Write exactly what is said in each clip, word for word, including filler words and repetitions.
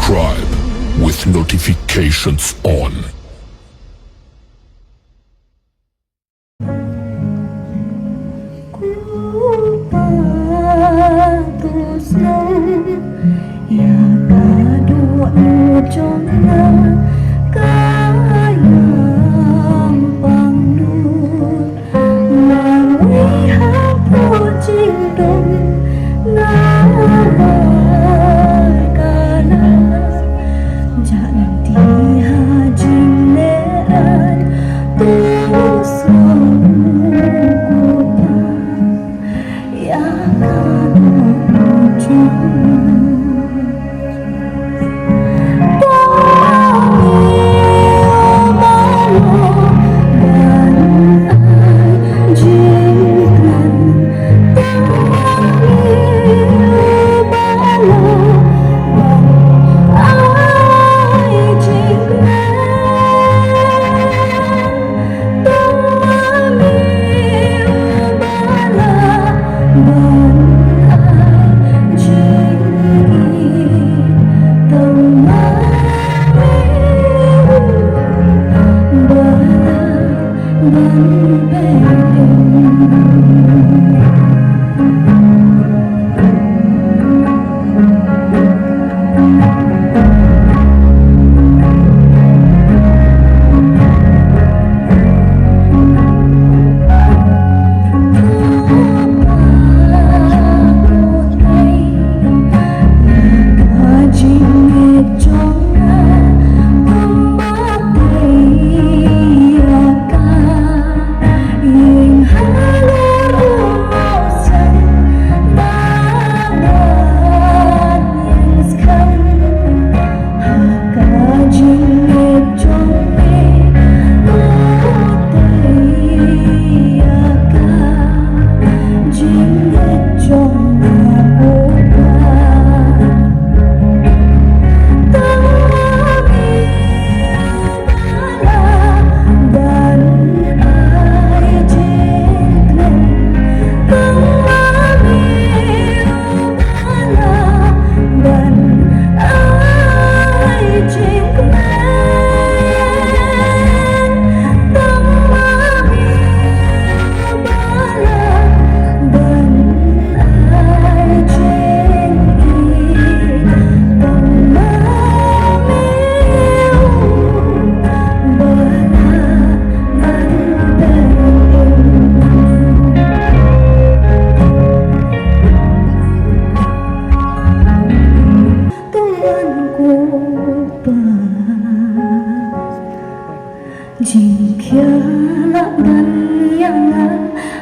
Subscribe with notifications on. Jingkhia lah ban ïa nga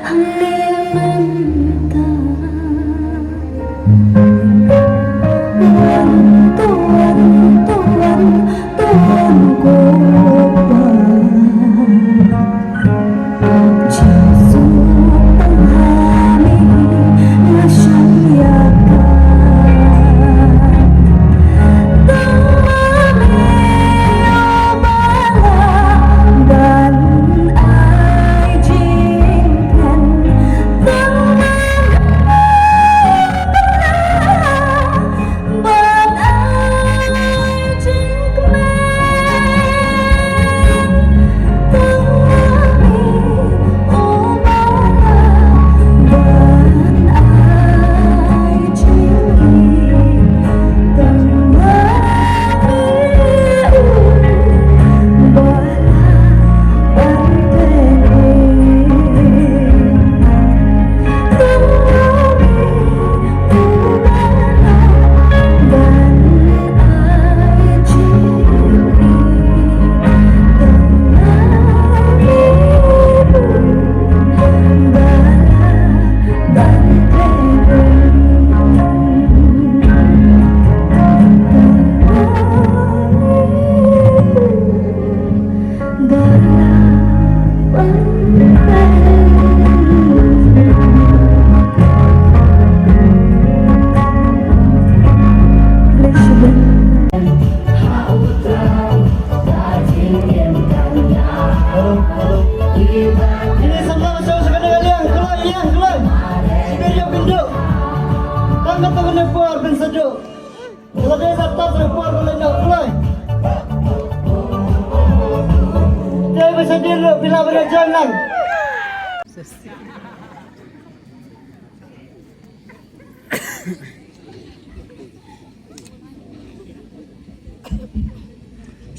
hangne mynta. Wan to, wan to, wan to, wan ko Pa. Jisu tang ha me nga shong ïa ka. Tang ma me, o Bala, ban ai jingkmen. Tang ma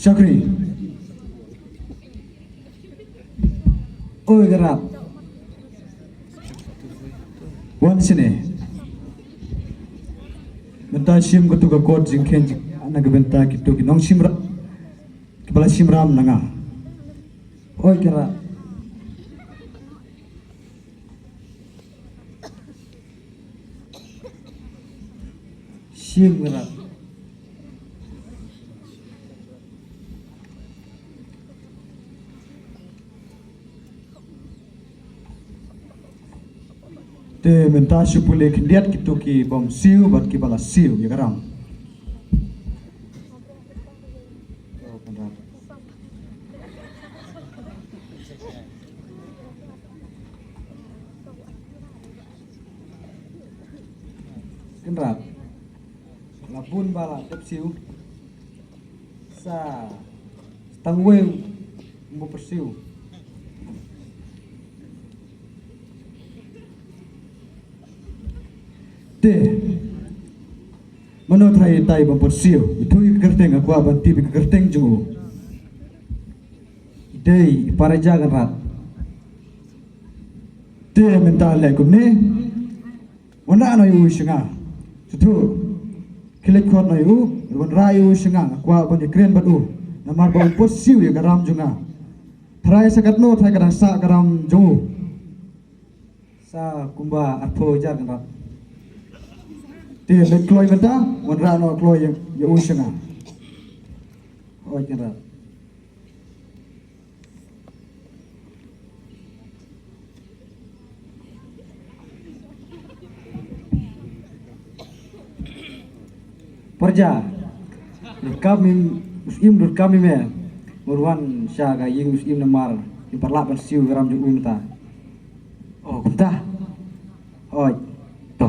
Shakri. Oi, Kynrad. Wan shane. Mynta shim katu ka kot jingkheiñ jingkhiah na ka bynta kitu ki nongshim ram, kiba la shim ram na nga. Oi, Kynrad. Shim, Kynrad. Te mynta shu pule khyndiat kitu kibym siew bad kiba la siew ïa ka ram. Kynrad. La bun ba la dep siew. Sa tang wei mbu pyrsiu. Te mano trai tai bym pyrsiu. Itu i kyrteng, aku ban tip i kyrteng jong u. Dei i Paraja, Kynrad. Te mynta leh kumne. Wanrah noh ïa u sha nga. Shuh. Khie leit khot noh ïa u, wanrah ïa u sha nga, nga kwah ban ïakren bad u. Namar ba um pyrsiu ïa ka ram jong nga. Trai sa katno, trai ka dang sah ka ram jong u. Sa kumba arphew hajar, Kynrad. Te leit kloi mynta, wanrah noh kloi ïa, ïa u sha nga. Hooid, Kynrad. Paraja, dur kam im, dur kam im me. Murwan sha ka ïing dur im namar im pat lah ban siew ka ram jong u mynta. Oh, kumta. Hooid. To.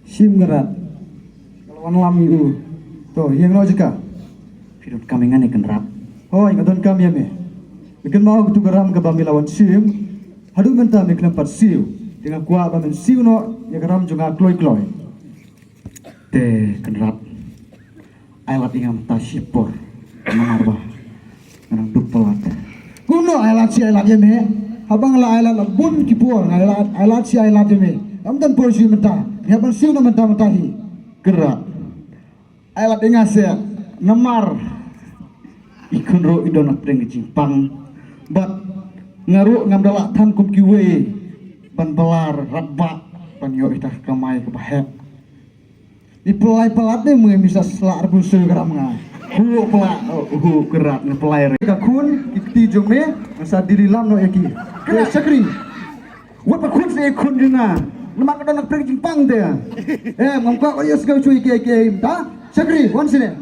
Shim, Kynrad. Ka la wan lam ïa u. To, ïeng noh jaka. Phi don kam ïa nga ne Kynrad? Hooid, nga don kam ïa me. Me kynmaw katu ka ram kaba me la wan shim. Haduh mynta me khlem pat siew. Te nga kwah ba men siew noh ïa ka ram jong nga kloi kloi. Te Kynrad, ai lad ïa nga mynta shipor. Namar ba nga dang duk palat. Kumno ai lad shi ai lad ïa me? Haba nga la ai lad la bun ki por, nga ai lad, ai lad shi ai lad ïa me. Ym don por shu mynta. Nga hap ban siew na mynta mynta hi. Kynrad, ai lad ïa nga seh. Namar i khun ruh i don na pdeng ka jingpang. Bad nga ruh ngam da lah than kum kiwei ban balar radbah ban ïoh ita ka kamai kaba heh. Ni pynlait palat ne, mynta mi sa sla ar bun shu gram nga. Hu pla, hu Kynrad, nga pynlait re. Ka khun, ki kti jong me, nga sa dili lam noh ïa ki. Kynrad, shakri. Wat ba khun se khun jong nga. Namar ka don na pdeng jingpang te. Eh, ngam kwah ïa sngewsih ïa ki, ïa ki mynta. Shakri, wan shane.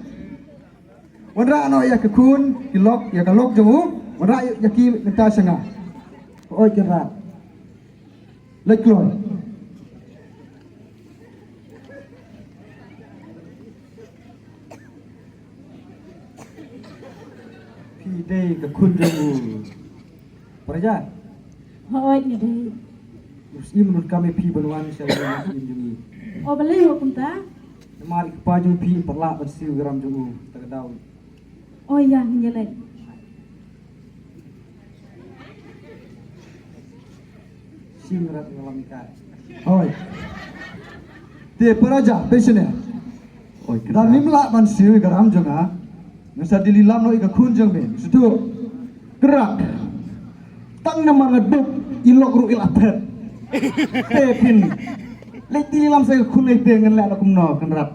Wanrah noh ïa ka khun, ki lok, ïa ka lok jong u. Wanrah ïa ki mynta sha nga. Oi Kynrad. Leit kloi. Phi dei ka khun jong u Paraja? Hooid, nga dei. U Syiem u donkam ïa phi ban wan sha u Syiem jong ngi. O, balei kumta? Namar i kpa jong phi im pat lah ban siew ïa ka ram jong u, ta ka daw. O ïa, ngin ïa leit. Sing rat nga lam ka. Hoi. Te Paraja, peit shane. Oi, da Kynrad. Mim lah ban siew ïa ka ram jong nga. Nga sa dili lam noh ïa ka khun jong me. Shuh. Kynrad. Tang namar nga duk, i lok ruh i la phet. Te phin leit dili lam sa ïa ka khun lei te ngan leh noh kumno, Kynrad.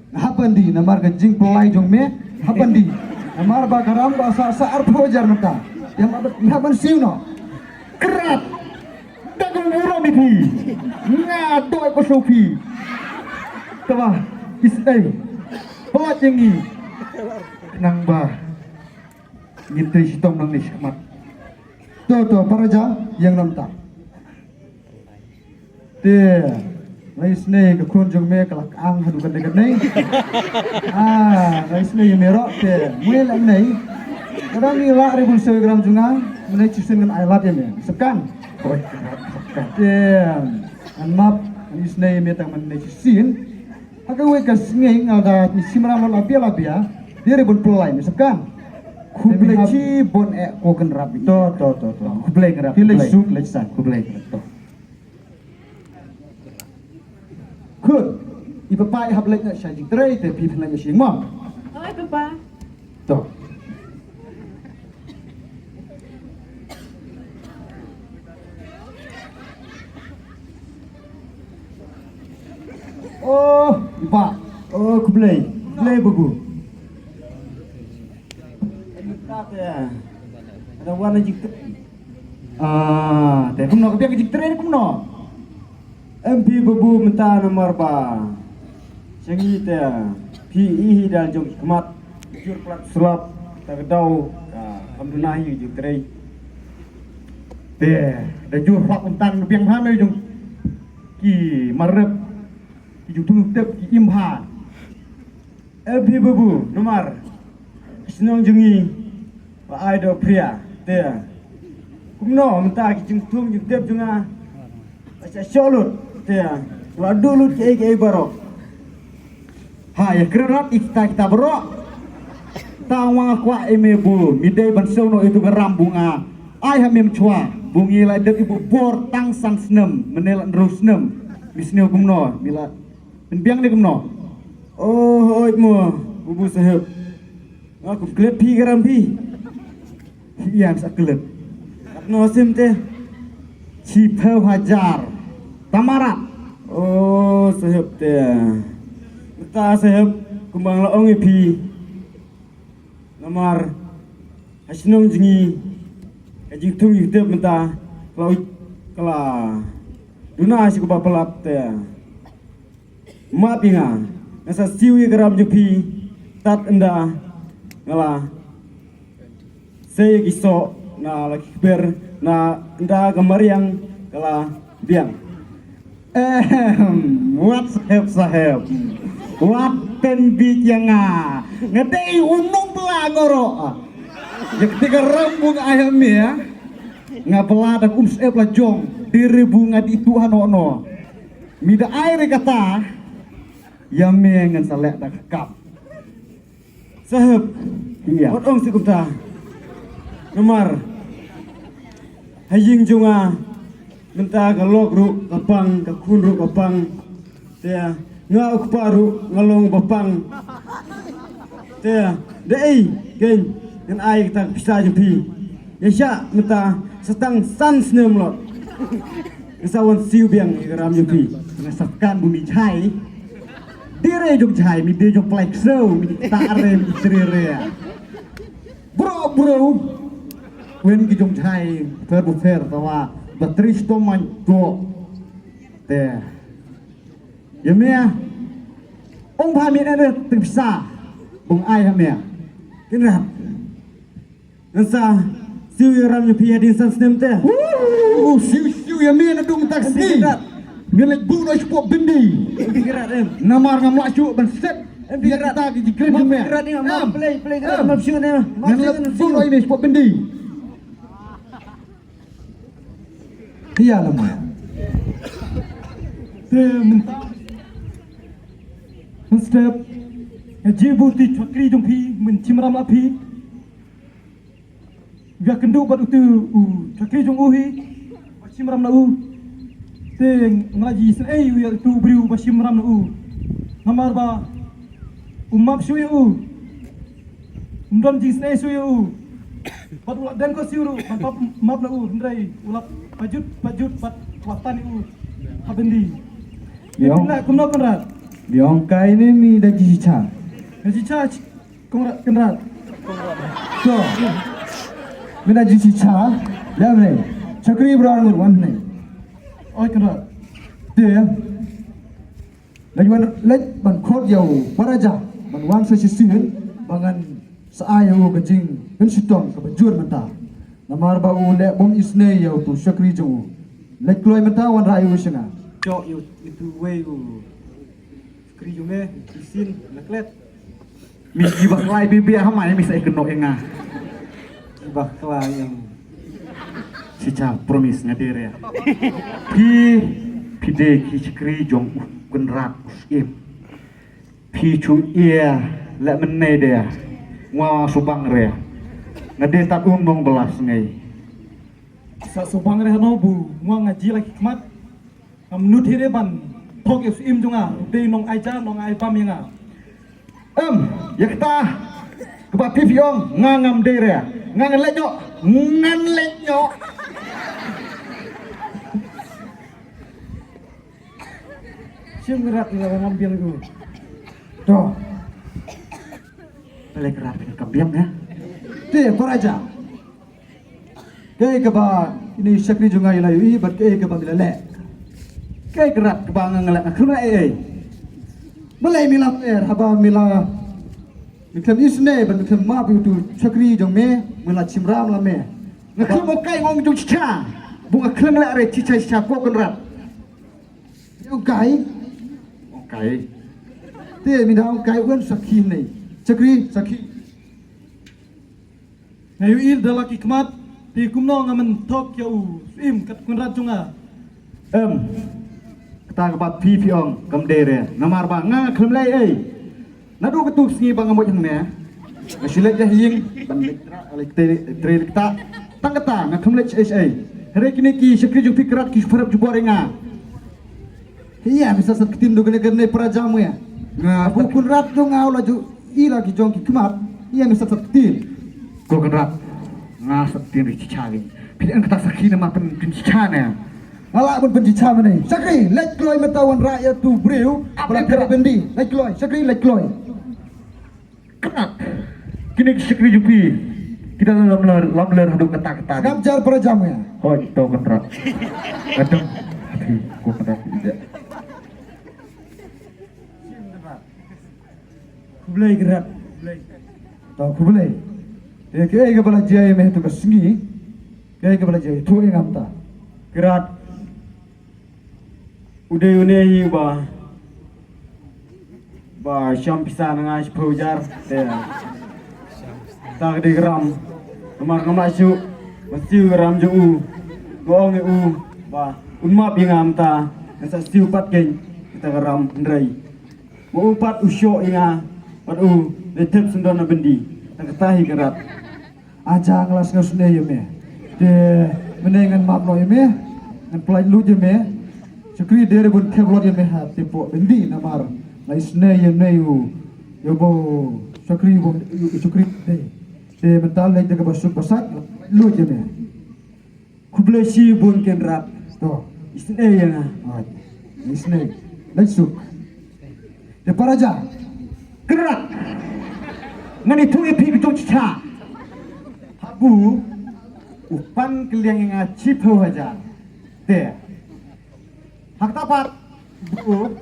Nga hap ban die, namar ka jingpynlait jong me, nga hap ban die. Namar ba ka ram ba sa, sa arphew hajar mynta. Nga hap ban, nga hap ban siew noh. Kynrad. Da ka burom ïa phi. Nga doi ko shu phi. Tama, is ei. Pynlait jong ngi. Nang ba. Ngin trei shitom nangne shakhmat. To, to, Paraja, ïeng noh mynta. Te, nga isnei ka khun jong me ka la kang haduh kane kane. Ah, nga isnei me rok te, mui la nei. Kada mi la ri bun sewe gram junga, mene chisin ngan ai lat ya me. Sekan. Oi, sekan. Te, an map, an isnei me tang mene chisin. Haka wei ka sngi nga da ni simra ma la bia la bia. Dia ri bun pelai me sekan. Khublei chi bon e ko kan rap. To, to, to, to. Khublei kan rap. Khublei suk, khublei san, khublei kan rap. To. Khun, i papa i hap leit na sha jingtrei te phi phin leit na sha jingmong. Oi papa. To. Oh, i pa. Oh, khublei. Khublei babu. Ka te. Ada wan na jingtrei. Ah, te kumno ka biang ka jingtrei kumno? Em phi babu mynta namar ba sha ngi te phi i hi da jong ki khmat jur plat slap ta ka daw ka kam duna hi ka jingtrei. Te da jur plat kumtan biang ha me jong ki marep ki jong tu tep ki im ha. Em phi babu, namar shnong jong ngi ba ai do phria te. Kumno mynta ki jingthung jingtep jong nga ba sha shoh lut te. La duh lut kiei kiei baroh. Ha, ïa kren rat ïa kita kita baroh. Ta wang kwah ïa me bu, mi dei ban siew noh ïa tu ka ram bu nga ai ha me mynchwa. Bu ngi la dep ïa bu bor tang san snem, mynne la hynriew snem. Mi sniew kumno, mi la Pynbiang ne kumno? Oh, hooid mo, u bu saheb. Nga kum klet phi ka ram phi. Ïa, sa klet. Katno sim te? Shiphew hajar. Tamarat. Oh, saheb te. Mynta saheb, kumba nga la ong ïa phi. Namar ha shnong jong ngi ka jingthung jingtep mynta ka la, ka la duna shi kaba palat te. Map ïa nga, nga sa siew ïa ka ram jong phi, tad ynda nga la sei ïa ki soh, na la ki kper, na ynda ka mariang ka la biang. Ehem, wat saheb saheb. Wat pynbit ïa nga. Nga dei u nongbylla ngoroh. Ïa kata ka ram bu nga ai ha me. Nga bylla da kum saheb la jong. Dei re bu nga dei tu hano no. Mi da ai re kata. Ïa me ngan sa leh da ka kap. Saheb, ïa, wat ong shu kumta. Namar ha ïing jong nga mynta ka lok ruh ka pang, ka khun ruh ka pang. Te nga u kpa ruh nga long ba pang. Te da ei kein ngan ai kata ka pisa jong phi. Ïa sha mynta sa tang san snem lot. Nga sa wan siew biang ïa ka ram jong phi. Nga sa kan bu mi jhai. Dei re jong jhai, mi dei jong Pynlait Ksew, mi dei ta re, mi dei tre re. Bro, bro. Wen ki jong jhai, pher bu pher, tawa, ba tri stom man to. Te. Ïa me. Ong ba me ne te pisa. Bung ai ha me. Kynrad. Ngan sa siew ïa ram ïa phi hadien san snem te. Woo, siew siew ïa me naduh mynta ka sngi. Ngan leit buh noh shapoh byndi. Namar ngam lah shuh ban set ïa kita ki jingkren jong me. Ngan leit buh noh ïa me shapoh byndi. Ïa lama. Te mynta. Mynstep. Nga jingbuti shakri jong phi, men shim ram la phi. Ïa kynduh bad utu u shakri jong u hi ba shim ram na u. Te nga la ji sngewsih ïa utu u briew ba shim ram na u. Namar ba u map shuh ïa u. Um don jingsngewsih shuh ïa u. Bad u la dem ko siew ruh ban map na u hynrei u la pajut pajut bad u la tan ïa u ha byndi. Ïa kumno Kynrad? Ïa kai ne mi da ji cha. Da ji cha. Kynrad, Kynrad. To. Mynta jingsicha. Lem ne. Shakri bra ngut wan ne. Oi Kynrad. Te. Leit wan leit ban khot ïa u Paraja ban wan sa shisien ba ngan sa ai ïa u ka jingpynshitom kaba jur mynta. Namar ba u leh bym isnei ïa utu shakri jong u. Leit kloi mynta wanrah ïa u sha nga. Chok yu itu wei u. Kri yu me, isin, la klet. Mi ki bakla bibi ha mai mi sa ikno enga. Ki bakla yang. Sicha promise nga dere. Phi, phi de ki chakri jong u Kynrad u Syiem. Phi chu ia la menai de. Ngwa subang re. Nga de tat um nong belas ngai. Sa subang re no bu ngwa nga ji la ki khmat. Ngam nut hi re ban thok ïa u Syiem jong nga, u dei nong ai ja, nong ai bam ïa nga. Em, ïa kata kaba phi phi ong nga ngam dei re. Nga ngan leit noh, ngan leit noh. Siem Kynrad ïa ngam biang u. To. Pele Kynrad phi kam biang ya. Te para ja. Kaei kaba ine i shakri jong nga i la ïohi bad kaei kaba mi la leh. Kaei Kynrad kaba nga nga leh nga khlem leh ei ei. Balei mi la mer haba mi la mi khlem isynei bad mi khlem map ïa utu shakri jong me, mi la shim ram la me. Nga khlem ong kai ngong jong chicha. Bu nga khlem leh re chicha chicha ko Kynrad. Ong kai. Ong kai. Te mi da ong kai wan sakhi nei. Shakri sakhi. Nga ïohi da la ki khmat, te kumno nga men thok ïa u Syiem kat Kynrad jong nga. Em. Kata kaba phi phi ong kam dei re. Namar ba nga khlem leh ei. Naduh katu sngi ba nga mut hangne. Nga shu leit ïa ïing ban leit tra leit te tre leit ta. Tang kata nga khlem leit ei ei. Hynrei kine ki shakri jong phi Kynrad ki shu pharap jubor ïa nga. Ïa, mi sa sat ktin du kane kane para jam ïa. Nga Abu Kynrad du nga u la ju i la ki jong ki khmat. Ïa, mi sa sat ktin. Ko Kynrad. Nga sat ktin ri chicha ri. Phi ang kata sakhi nama pen pen chicha ne. Nga la pun pen chicha mane. Shakri, leit kloi mynta wan rah ïa tu briew. Bala kare bendi. Leit kloi, shakri leit kloi. Kynrad. Kine ki shakri jong phi. Kita lam ler lam ler haduh kata kata. Ngam jar para jam ïa. Hoi to Kynrad. Kadang. Ko Kynrad ida. Khublei Kynrad. Khublei. To khublei. Te kaei kaba la jia ïa me tu ka sngi. Kaei kaba la jia ïa tu ïa ngam ta. Kynrad. U dei une hi ba ba sham pisa na nga shiphew hajar te ta ka dei ka ram. Namar nga ma shu ma siew ka ram jong u. Nga ong ïa u ba un map ïa nga mynta ngan sa siew pat keiñ kata ka ram hynrei ma u pat u shoh ïa nga bad u dei thep syndon na byndi. Tang kata hi Kynrad. Aja nga la sngewsynei ïa me. Te mynne ngan map noh ïa me. Ngan pyllait lut ïa me. Shakri dei re bun khep lot ïa me ha te poh byndi namar la isynei ïa me ïa u ïa u shakri u shakri dei. Te mynta leit da kaba suk ba sat lut ïa me. Khublei shibun Kynrad. To. Isynei ïa nga. Isynei. Leit suk. Te para ja. Kynrad. Ngan ïathuh ïa phi bitung chicha. Habu u pan kylliang ïa nga shiphew hajar. Te. Ha kata pat. Bru.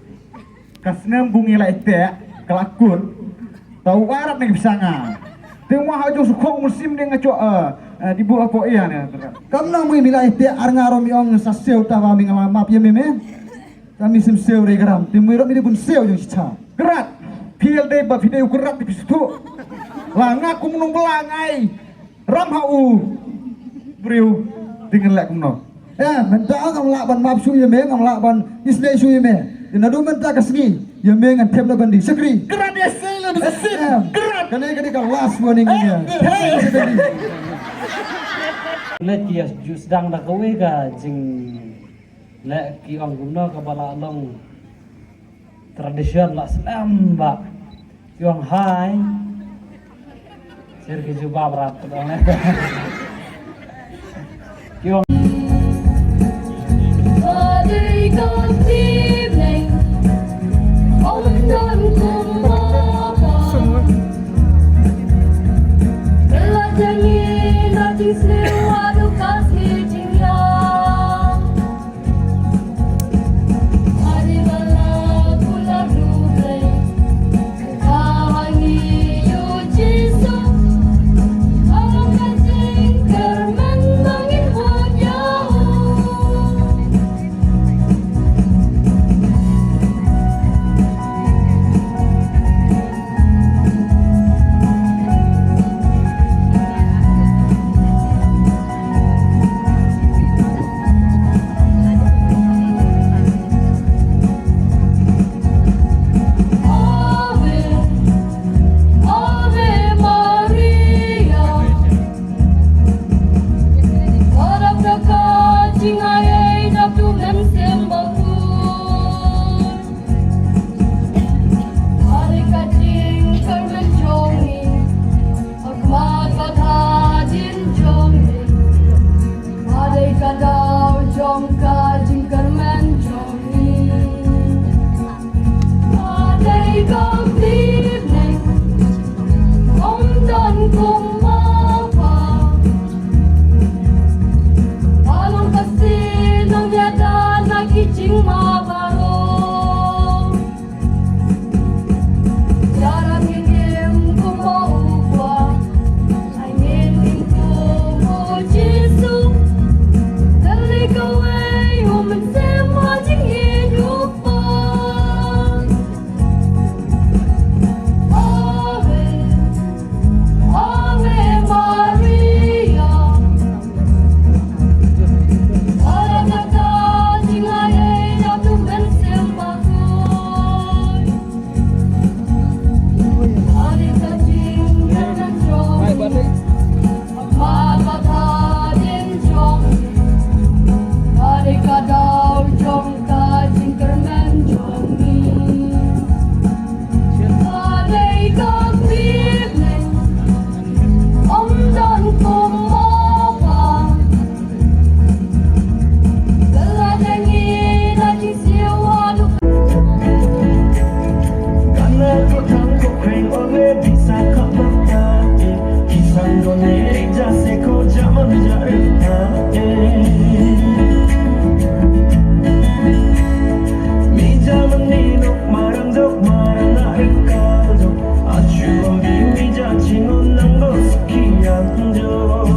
Ka snem bu ngi la ïateh ka la kut. Ta u arap ne pisa nga. Te u ma ha jong sukhong musim ne nga cho di bu apo ia ne. Kam nang mui mi la ïateh ar nga rom i ong sa siew ta ba mi nga la map ïa me me. Kami sim siew re gram, te mui rot mi de bun siew jong chicha. Kynrad, phi el de ba phi de u Kynrad phi suthu. La nga kum nong bela ngai. Ram ha u. Briew, te ngan leh kumno. Eh, mynta ngam lah ban map shu ïa me, ngam lah ban isynei shu ïa me. Te naduh mynta ka sngi, ïa me ngan thep na byndi. Shakri. Kynrad ïa sel na du sel. Kynrad. Kane kane ka last warning ïa me. Leh ki ïa ju sdang da kawei ka jing Leh ki ong kumno kaba la long tradition la slem ba ki ong hai. Sir ki jubab rat ki ong leh. Ki ong Ri ja se ko ja man ja ri ha e. Mi ja man ni nok marang jok marang a ri kal jok. Achu am bi mi ja chingon nang go ski yang jok.